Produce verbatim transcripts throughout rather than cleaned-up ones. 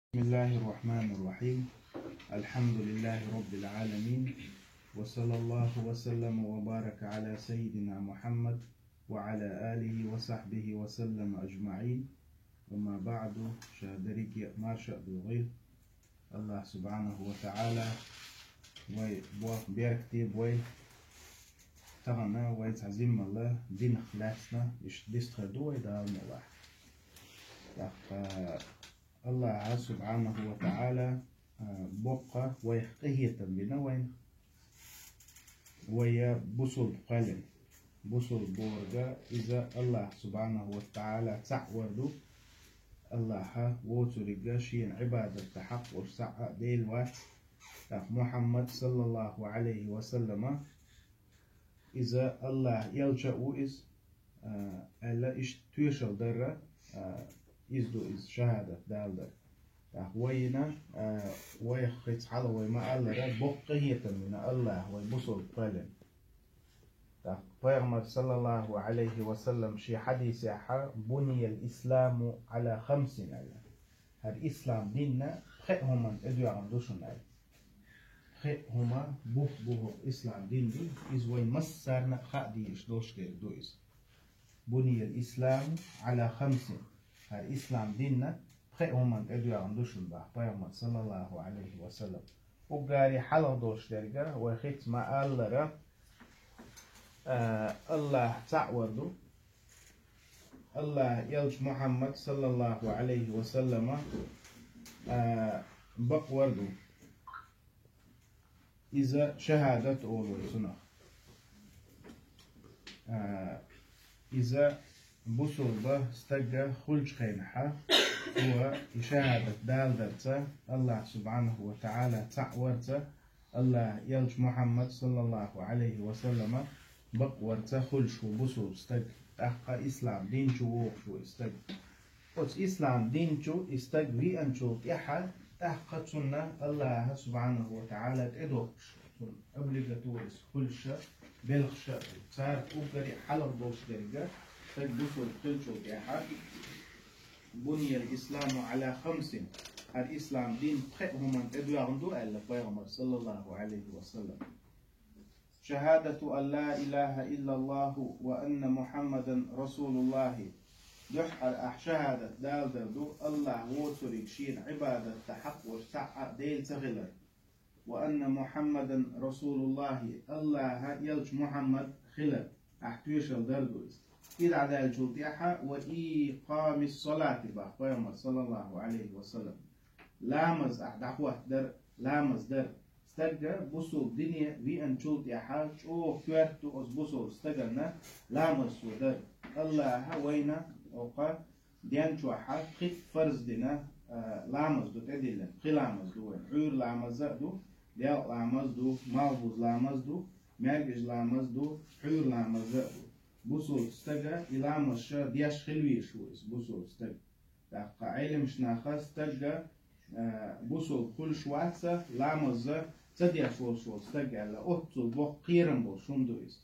بسم الله الرحمن الرحيم. الحمد لله رب العالمين. وصلى الله وسلم وبارك على سيدنا محمد وعلى آله وصحبه وسلم أجمعين. أما بعد، ша дерриге а марша а догӀийла. АллахӀ субхьанаху ва тагӀала вай боху беркате бой. Тахана вай цхьа зиммала динах лаьцна иштта дистхир ду вай Дала мукъалахь. ТӀаккха АллахӀа субхьанаху ва тагӀала, а, боккха вайх къинхетам бина вайна. Вай бусулба кхоьллина. Бусулба бохург иза АллахӀ субхьанаху ва тагӀала цхьаъ вар ду. АллахӀа воцуриг а шена Ӏибадатта хьакъ волуш цхьа а Дела вац. ТӀаккха Мухьаммад саллаллаху Ӏалайхи ва саллама иза АллахӀа элча а ву иза, а, аьлла, иштта тоьшалла дарра, а, иза ду иза, шахӀадат далар. ТӀаккха вайна, а, вайх хица хьалха вай ма-аллара, боккха къинхетам бина АллахӀа вай бусулба кхоьллина. ТӀаккха Пайхамар саллаллаху Ӏалайхи ва саллам шен хьадисехь: «بني الإسلام على خمس», аьлла. ХӀара ислам дин а пхеа хӀуманна тӀедоьгӀна ду шуна аьлла. Пхеа хӀума бух бу хӀокху ислам дин ду, иза вайн массарна а хаа дезаш долуш дерг ду иза. «بني الإسلام على خمس». ХӀара ислам дин а пхеа хӀуманна тӀедоьгӀна ду шуна боху Пайхамар саллаллаху Ӏалайхи ва саллам. Уггаре хьалха долуш дерг а вай хица ма-аллара, а, АллахӀ цхьаъ вар ду. АллахӀа элча Мухьаммад саллаллаху Ӏалайхи ва саллама, а, бакъ вар ду. Иза шахӀадат олу вай цунах. А, иза бусулба стаг а хуьлучу хенахь, цо и шахӀадат даларца, АллахӀ субхьанаху ва тагӀала цхьаъ варца, АллахӀа элча Мухьаммад саллаллаху Ӏалайхи ва саллама бакъ варца хуьлуш ву бусулба стаг, тӀаккха ислам дин чу вогӀуш ву и стаг. Оцу ислам дин чу и стаг веанчул тӀаьхьа, тӀаккха цунна АллахӀа субхьанаху ва тагӀала тӀедохкуш, цунна облигатурис хуьлуш а, белхаш а, царах уггаре а хьалха болуш дерг а, стаг бусулба хиллачул тӀаьхьа, «بني الإسلام على خمس». ХӀара ислам дин пхеа хӀуманна тӀедоьгӀна ду, аьлла Пайхамар саллаллаху Ӏалайхи ва саллам. «شهادة أن لا إله إلا الله وأن محمدا رسول الله». Дуьххьара ахь шахӀадат далар ду, АллахӀ воцуриг шена Ӏибадатта хьакъ волуш цхьа а Дела ца хилар. «وأن محمدا رسول الله», АллахӀа элча Мухьаммад хилар. Ахь тоьшалла дар ду иза. И дӀадаьллачул тӀаьхьа, «وإقام الصلاة», боху Пайхамар саллаллаху Ӏалайхи ва саллам. Ламаз ахь дӀахӀоттадар, ламаз дар. Стаг а бусулба дине веанчул тӀаьхьа чӀогӀа коьрта ду оцу бусулба стаганна ламаз цо дар. АллахӀа вайна оккха ден чохь пхи фарз дина, а, ламаз ду тӀедиллина. Пхи ламаз ду вайн. Ӏуьйра ламаз а ду, делкъа ламаз ду, малхбуза ламаз ду, маьркӀажа ламаз ду, Ӏуьйра ламаз а ду. Бусулба стага и ламаз ша деш хила везаш ву иза, бусулба стаг. ТӀаккха Ӏеламнаха стаг а, а, бусулба хуьлуш вац, ламаз а ца деш волуш волу стаг аьлла, оццул боккха кхерам болуш хӀума ду иза.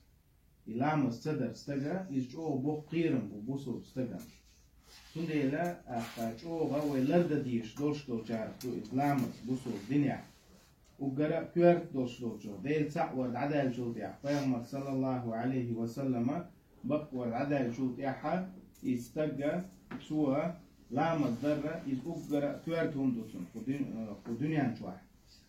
И ламаз ца дар стага, иза чӀогӀа боккха кхерам бу бусулба стагана. Цундела, ахьа чӀогӀа вай лардан дезаш долуш долчарах ду иза ламаз бусулба динехь. Уггара а коьрта долуш долчух, Дела цхьаъ вар дӀадаьллачул тӀаьхьа, Пайхамар саллаллаху Ӏалайхи ва саллама бакъ вар дӀадаьллачул тӀаьхьа, и стага, цо ламаз дарра, иза уггара а коьрта хӀума ду цунна кху дуьн-, кху дуьнен чохь.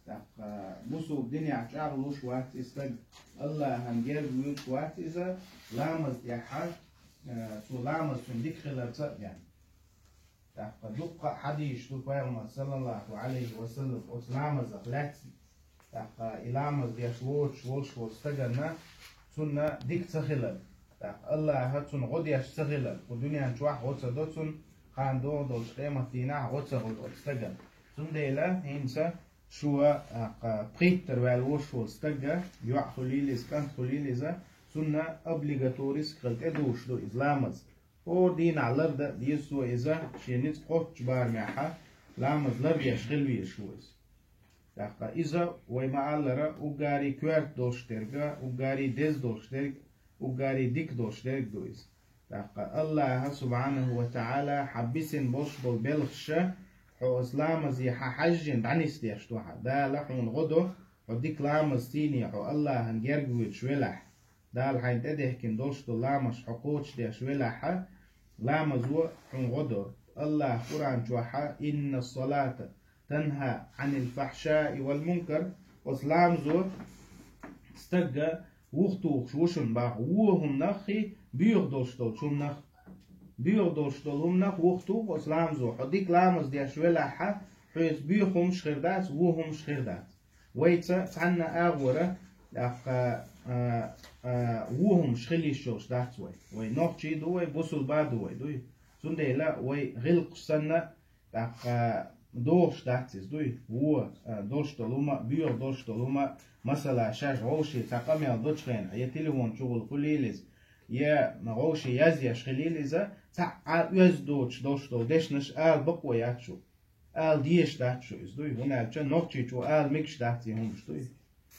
ТӀаккха бусулба динехь чӀагӀлуш вац и стаг, АллахӀан герга вуьйлуш вац иза, ламаз тӀехь, э, цо ламаз цунна дика хиларца а ден. ТӀаккха дуккха а хьадисаш ду Пайхамар саллаллаху Ӏалайхи ва саллам оцу ламазах лаьцна. ТӀаккха и ламаз деш воцуш волуш волу стаганна цунна дика ца хилар. ТӀаккха АллахӀа цунна гӀо деш ца хилар. Кху дуьнен чохь гӀо ца до цунна, кхана догӀу долчу къематдийнахь гӀо ца хуьлу оцу стагана. Цундела хӀинца шу, а, кха, пхийттара ваьлла волуш волу стаг, йоӀ хуьлийла иза, кӀант хуьлийла иза, цунна облигаториск хила тӀедугӀуш ду иза ламаз. ХӀора дийнахь лардан а деза цо иза, шен ницкъ кхоччу барамехьа ламаз лардеш хила везаш ву иза. ТӀаккха иза вай ма-аллара уггаре коьрта долуш дерг, уггаре деза долуш дерг, уггаре дика долуш дерг ду иза. ТӀаккха АллахӀа субхьанаху ва тагӀала хьан бисина болуш болу белхаша хьо оцу ламазе хьан хьаьжжина дӀанисдеш ду хьан. Дала хьуна гӀо до, хьо дика ламаз цийне хьо Аллахьан герга воьдуш велахь. Дала хьайна тӀедехкина долуш долу ламазаш хьо кхочушдеш велахьа, ламазо хьуна гӀо до. Аллахь Къуръан чохьа: «Инна салата танха Ӏанил фахьшаи вал мункар». Оцу ламазо стагга вухтухуш ву шуна баха, вон хӀуманаххий, боьха долуш долчу хӀуманах. Боьха долуш долу хӀуманах вухтуху оцу ламазо. Хьо дика ламаз деш велахьа, хьоьца боьха хӀумаш хир дац, вон хӀумаш хир дац. Вайца цхьанна агӀора, тӀаккха, а, а, вон хӀумаш хила йиш йолуш дац вай. Вай нохчий ду вай, бусулба ду вай, дуй. Цундела вай гӀиллакхаш санна, тӀаккха дохуш дац иза, дуй. Вон, а, долуш долу хӀума, боьха долуш долу хӀума, масала, шаьш вовший цхьа къамел долчу хенахь, я телефон чухула хуьлийла иза, я вовший язъеш хилийла иза, цхьаъ а оьзда доцуш долуш долу дешнаш ала бакъо яц шу. Ала дезаш дац шу иза, дуй. ХӀунда аьлча нохчичо ала мегаш дац и хӀумаш, дуй.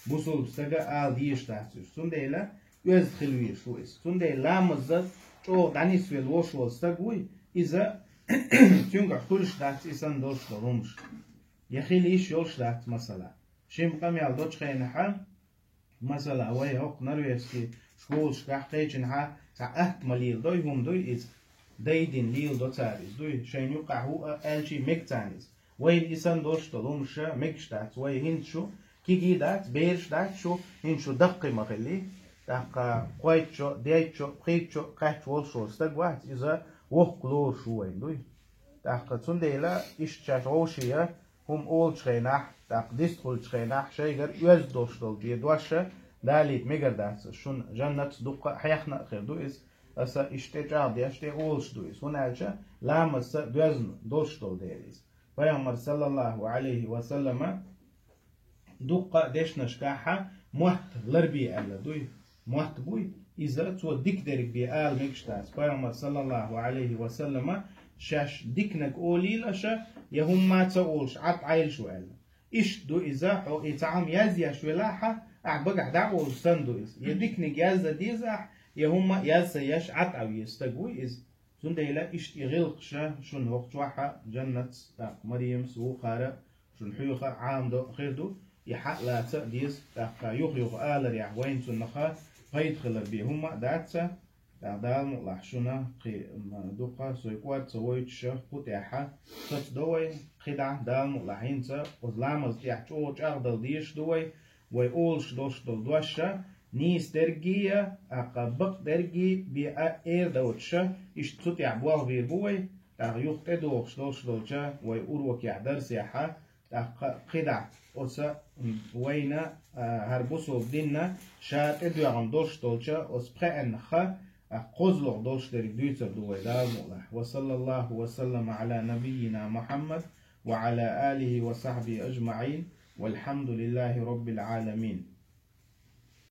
Бусулба стага ала дезаш дац иза. Цундела оьзда хила везаш ву иза. Цундела ламаза чӀогӀа дӀанисвелла вош волу стаг вуй, иза цуьнгахь хуьлуш дац и санна долуш долу хӀумаш. Я хила йиш йолуш дац, масала. Шин къамел долчу хенахьа, масала, вай хӀокху норвежский школашкахь кхечинхьа цхьа атта ма леладой хӀума дуй иза. Дайдина леладо цара иза дуй. Шайна юкъахь ву а аьлчий мега царна иза. Вайна и санна долуш долу хӀумаш мегаш дац. Вай хӀинца шу кигий дац, бераш дац шу, хӀинца шу даккхий ма хилий. ТӀаккха кхойтта шо, дейтта шо, пхийтта шо кхаьчча волуш волу стаг вац, иза воккха лоруш ву вайн дуй. ТӀаккха цундела иштта шаьш вовшия хӀума олучу хенахь, тӀаккха дистхуьлучу хенахь, шайгара оьзда долуш долу бен дош далийта мегар дац аса. Шуна жаннатца дуккха а хьехна а хир ду иза. Аса иштта тӀечӀагӀдеш тӀе олуш ду иза. ХӀунда аьлча ламазца доьзна долуш долу дела иза. Пайхамар, саллаллаху Ӏалайхи ва саллама, дуккха а дешнашкахьа мотт ларбе аьлла дуй. Мотт буй, иза цо дика дерг бе ала мегаш дац. Пайхамар, саллаллаху Ӏалайхи ва саллама, шаьш диканиг олийла аша, я хӀумма а ца олуш, Ӏад Ӏайла шу аьлла. Иштта ду иза, хьо и цхьа хӀума язъеш велахьа, ахь багахь дӀа а олуш санна ду иза. Я диканиг яздан деза ахь, я хӀумма а яз ца еш, Ӏад Ӏа веза стаг вуй иза. Цундела иштта и гӀиллакхаша шуна хӀокху чохьа жаннатца, тӀаккха Маремас, вукхара шуна хьоьха а Ӏамадо хир ду, и хьаъ лаца а деза, тӀаккха юха-юха аларехь вайна цуннаха пайда хилар бен хӀумма а дац ца. ТӀаккха Дала мукъалахь шуна кхин, м, дуккха а сой кӀорда ца войтуша, кху тӀехьа сацадо вай, кхидӀа Дала мукъалахь хӀинца, оцу ламаза тӀехь чӀогӀа чӀагӀдала дезаш ду вай, вай олуш долуш долу доша, нийса дерггий а, тӀаккха бакъ дерггий бен а эр доцуша, иштта цу тӀехь болх бийр бу вай, тӀаккха юха тӀедогӀуш долуш долча вай урокехь, дарсехьа, тӀаккха кхидӀа оцу, м, вайна, а, хӀара бусулба динна ша тӀедоьгӀна долуш долча оцу пхеаннахха, а, кхозлагӀа долуш дерг дуьйцур ду вай Дала мукъалахь. Ва саллаллаху ва саллама Ӏала набиййина Мухьаммад ва Ӏала алихи ва сахьбихи ажмаӀин. Валхьамдулиллахи роббил Ӏаламин.